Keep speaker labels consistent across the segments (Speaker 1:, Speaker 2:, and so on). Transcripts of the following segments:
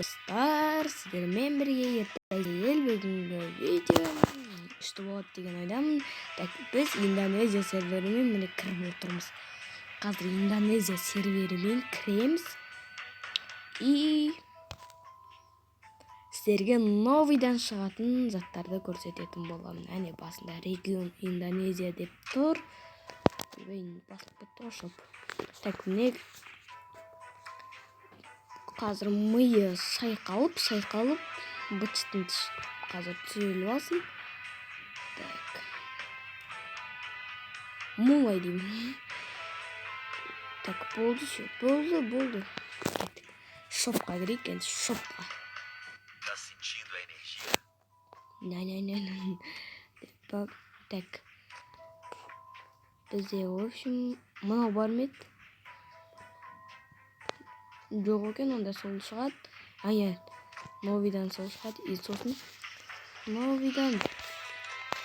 Speaker 1: Достар, сіздермен бірге Ертай. Бүгінгі видео күшті болады деген ойдамын. Так, біз Индонезия серверімен, міне, кіріп отырмыз. Қазір Индонезия серверімен кіреміз и сіздерге новыйдан шығатын заттарды көрсететін боламын. Әне, басында «Регион Индонезия» деп тұр. Ойбай, басылып кетті ғой шоп. Так, міне, қазір миы шайқалып шайқалып быт, қазір түзеліп алсын. Так, молай деймін. Так, болды, все, болды, болды. Кеттік, шопқа кірейік енді, шопқа.
Speaker 2: Tá sentindo a energia?
Speaker 1: На. Так, бізде, в общем, мынау бар ма еді? Жоқ екен. Онда сол шығады. А, иә, новыйдан сол шығады. И сосын новыйдан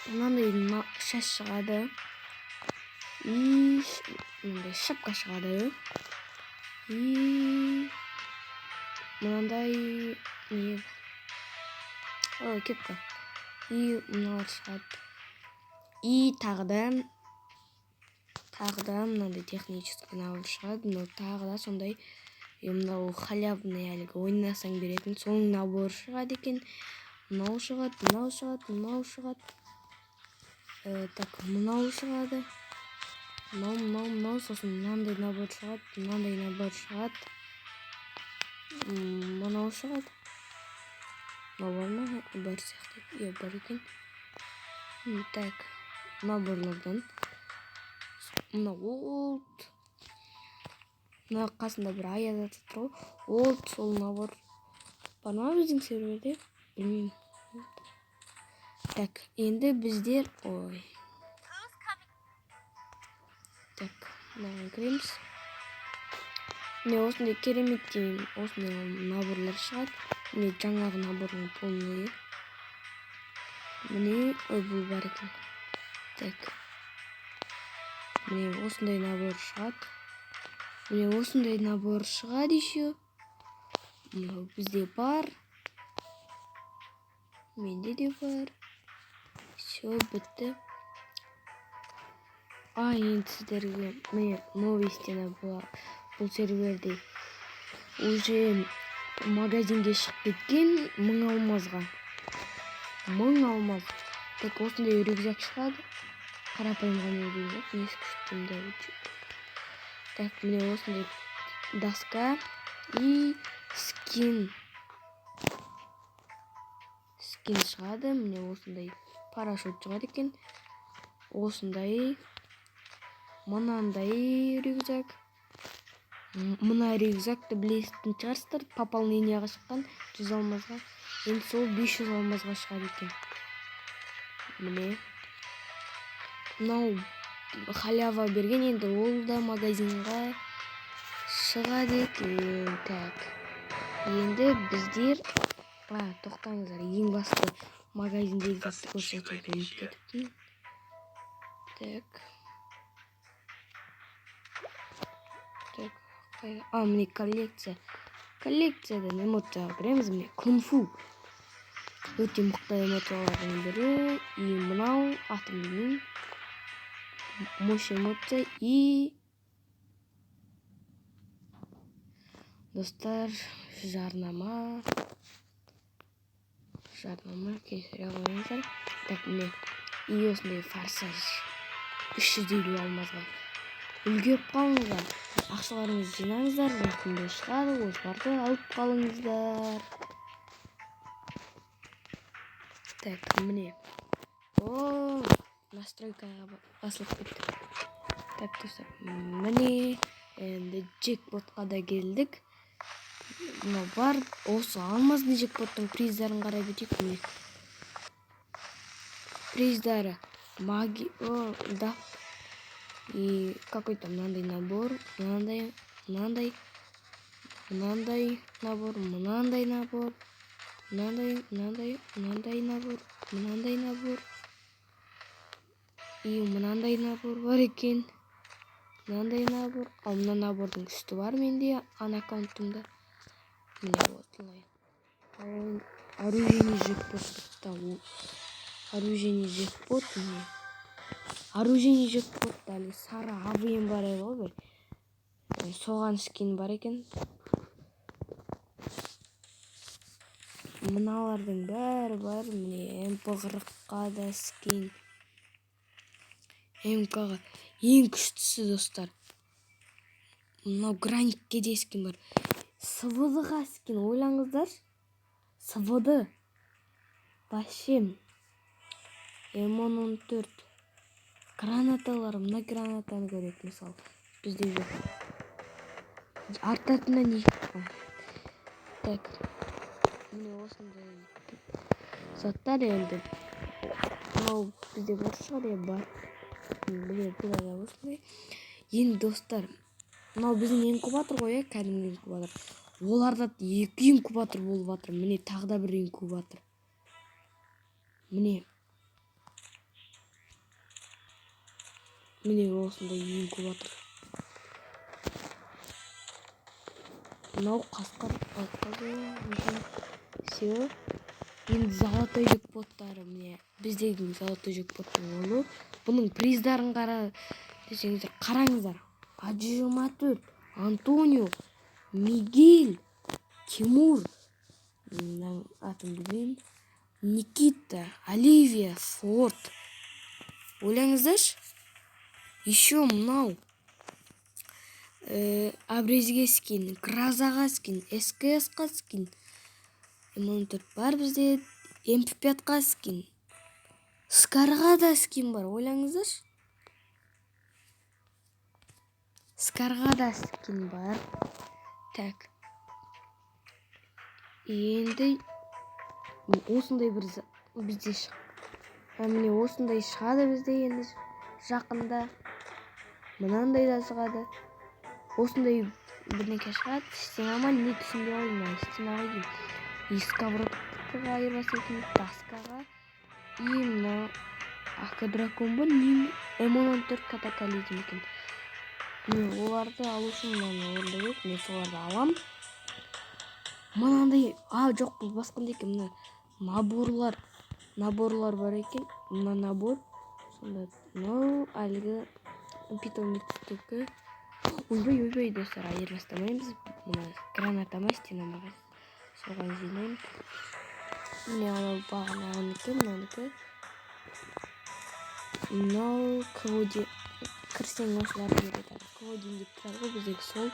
Speaker 1: мынандай шаш шығады и мынандай шапка шығады и мынандай не, ой, кепка и мыналар шығады. И тағы да мынандай технический набор шығады. Мынау тағы да сондай. И мынау халявный, әлгі ойнасаң беретін, соның наборы шығады екен. Мынау шығады, мынау шығады, мынау шығады. Так, мынау шығады, мынау, мынау, мынау. Сосын мынандай набор шығады, мынандай набор шығады. Мынау шығады. Мынау бар ма? Бар сияқты, иә, бар екен. Так, наборлардан мына олд, мына қасында бір аяз ата тұр ғой, ол сол набор бар ма біздің серверде, білмеймін. Так, енді біздер, ой, так, мынаған кіреміз. Міне, осындай кереметтей, осындай наборлар шығады. Міне, жаңағы набордың полный. Міне, ой, бұл бар екен. Так, міне, осындай набор шығады. Міне, осындай набор шығады. Еще мынау бізде бар, менде де бар. Все, бітті. А енді сіздерге, міне, новый стена. Бұл серверде уже магазинге шығып кеткен 1000 алмазға, 1000 алмаз. Так, осындай рюкзак шығады, қарапайым ғана рюкзак, несі күшті. Так, міне, осындай доска и скин шығады. Міне, осындай парашют шығады екен. Осындай, мынандай рюкзак. Мына рюкзакты білетін шығарсыздар, пополнениеға шыққан 100 алмазға. Енді сол 500 алмазға шығады екен. Міне, мынау халява берген, енді ол да магазинға шығады екен. Так, енді біздер, а, тоқтаңыздар, ең басты магазиндегі затты көрсетуді ұмытып кетіппін. Так, так, а, міне, коллекция. Коллекциядан эмоцияға кіреміз. Міне, кунг-фу, өте мықты эмоциялардың бірі. И мынау, атын білмеймін, мощь эмоция. И, достар, жарнама, жарнама, кешіре қойыңыздар. Так, міне, и осындай форсаж 350 алмазға. Үлгеріп қалыңыздар, ақшаларыңызды жинаңыздар, жақында шығады, осыларды алып қалыңыздар. Так, міне, о, настройкаға басылып кетті. Так, достар, міне, енді джекпотқа да келдік. Мынау бар, осы алмазный джекпоттың приздарын қарап өтейік. Міне, приздары маги, о да, и какой-то мынандай набор, мынандай, мынандай, мынандай набор, мынандай набор, мынандай, мынандай, мынандай набор, мынандай набор и мынандай набор бар екен, мынандай набор. Ал мына набордың үсті бар менде ана аккаунтымда. Міне, осылай. Оружейный джекпот, оружейный джекпот, міне. Оружейный джекпот әлгі сары АВМ бар еді ғой бір. Соған скин бар екен. Мыналардың бәрі бар. Міне, МП40-қа да скин. МК-ға ең күштісі, достар. Мынау граникке де скин бар. СВД-ға скин, ойлаңыздаршы. СВД. Вообще. М14. Гранаталар, мына гранатаны көрейік мысалы. Бізде жоқ. Артатына не? Так. Міне, осындай заттар енді. Мынау бізде бар шығар, иә, бар. Міне, бұда да осындай. Енді, достар, мынау біздің инкубатор ғой, иә, кәдімгі инкубатор. Оларда екі инкубатор болып жатыр. Міне, тағы да бір инкубатор. Міне. Міне, осындай инкубатор. Мынау қасқыр атқызу. Все. Енді золотой джекпоттары, міне, біздегі золотой джекпоттың олы. Бұның приздарын қара десеңіздер, қараңыздар. А24, Антонио, Мигель, Тимур, мынаның атын білмеймін, Никита, Оливия, Форд. Ойлаңыздаршы, еще мынау обрезге скин, грозаға скин, СКС-қа скин, М14 бар бізде, МП5-қа скин, Скарға да скин бар, ойлаңыздаршы. Скарға да скин бар. Так. Енді осындай бір бізде міне, осындай шығады бізде енді жақында. Мынандай да шығады. Осындай бірдеңке шығады. Стена ма, не, түсінбей қойдым мен. Стена ғой деймін. И сковородкаға айырбастайтын доскаға. И мына АК дракон ба, не, М14 катаклизм екен. Міне, оларды алу үшін мынаны орындау керек. Мен соларды алам. Мынандай, а, жоқ, бұл басқандай екен. Мына наборлар бар екен. Мына набор. Сонда мынау әлгі питомецтікі. Ойбай, ойбай, достар, айырбастамаймыз. Мына граната ма, стена ма, соған жинаймын. Міне, анау бағанағынікі, мынанікі. Мынау Кводи, кірсең осыларды береді. Кводин деп тұрады ғой біздегі сол.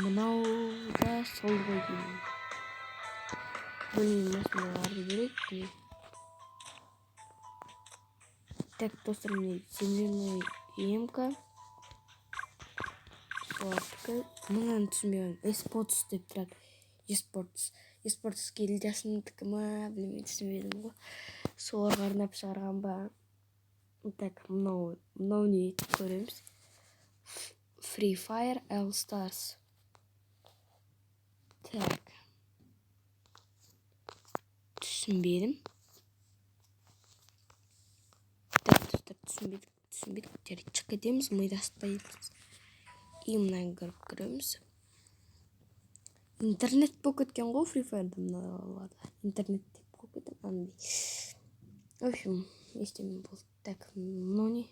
Speaker 1: Мынау да сол ғой деймін. Білмеймін, осындайларды береді. Так, достар, міне, земляной емка. Солардікі. Мынаны түсінбей қойдым. Эспортс деп тұрады. Еспортс. Еспортс гильдиясыныкі ма, білмей, түсінбедім ғой. Соларға арнап шығарған ба. Так, мынау не, көреміз. Free Fire All Stars. Так. Түсінбедім. Так, достар, түсінбедік, түсінбедік. Жарайды, шығып кетеміз, миды ашпаймыз. И мынаны кіріп көреміз. Интернет болып кеткен ғой Free Fire'да мыналарда. Интернет деп қойып кетемін андай. В общем, ештеме болды. Так, мынау не?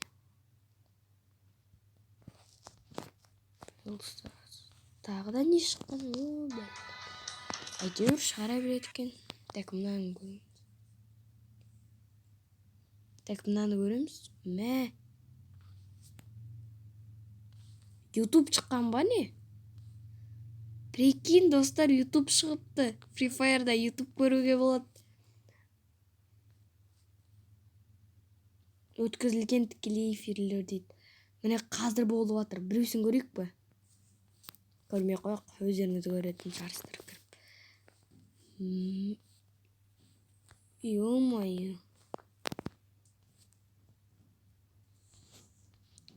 Speaker 1: All Stars. Тағы да не шыққан? О, бәле. Әйтеуір шығара береді екен. Так, мынаны көреміз. Так, мынаны көреміз. Мә. YouTube шыққан ба, не? Прикинь, достар, YouTube шығыпты. Free Fire'да YouTube көруге болады. Өткізілген тікелей эфирлер дейді. Міне, қазір болып жатыр. Біреусін көрейік пе? Көрмей қояйық, өздеріңіз көретін шығарсыздар кіріп. Ё-моё.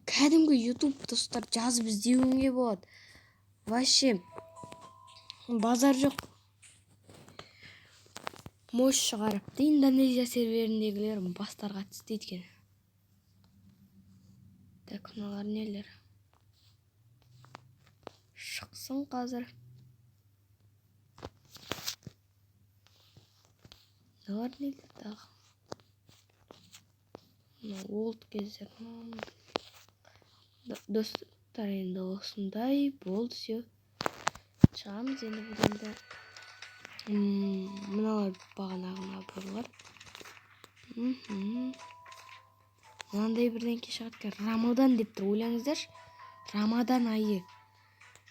Speaker 1: Кәдімгі YouTube, достар, жазып іздеуіңе болады. Вообще базар жоқ. Мощь шығарыпты Индонезия серверіндегілер, бастарға тістейді екен. Так, мыналар нелер? Шықсын қазір. Мыналар нелер тағы? Мына олд кездер. Достар, енді осындай болды, все, шығамыз енді бұдан да. Мыналар бағанағы наборлар. Мынандай бірдеңке шығады екен, Рамадан деп тұр. Ойлаңыздаршы, Рамадан айы.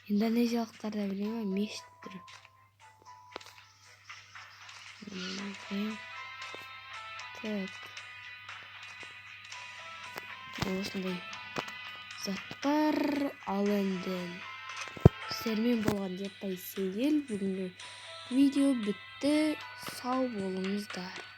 Speaker 1: Индонезиялықтарда біле ма, мешіт тұр. Так, осындай заттар. Ал енді сіздермен болған Жетпай Сейіл. Бүгінгі видео бітті, сау болыңыздар.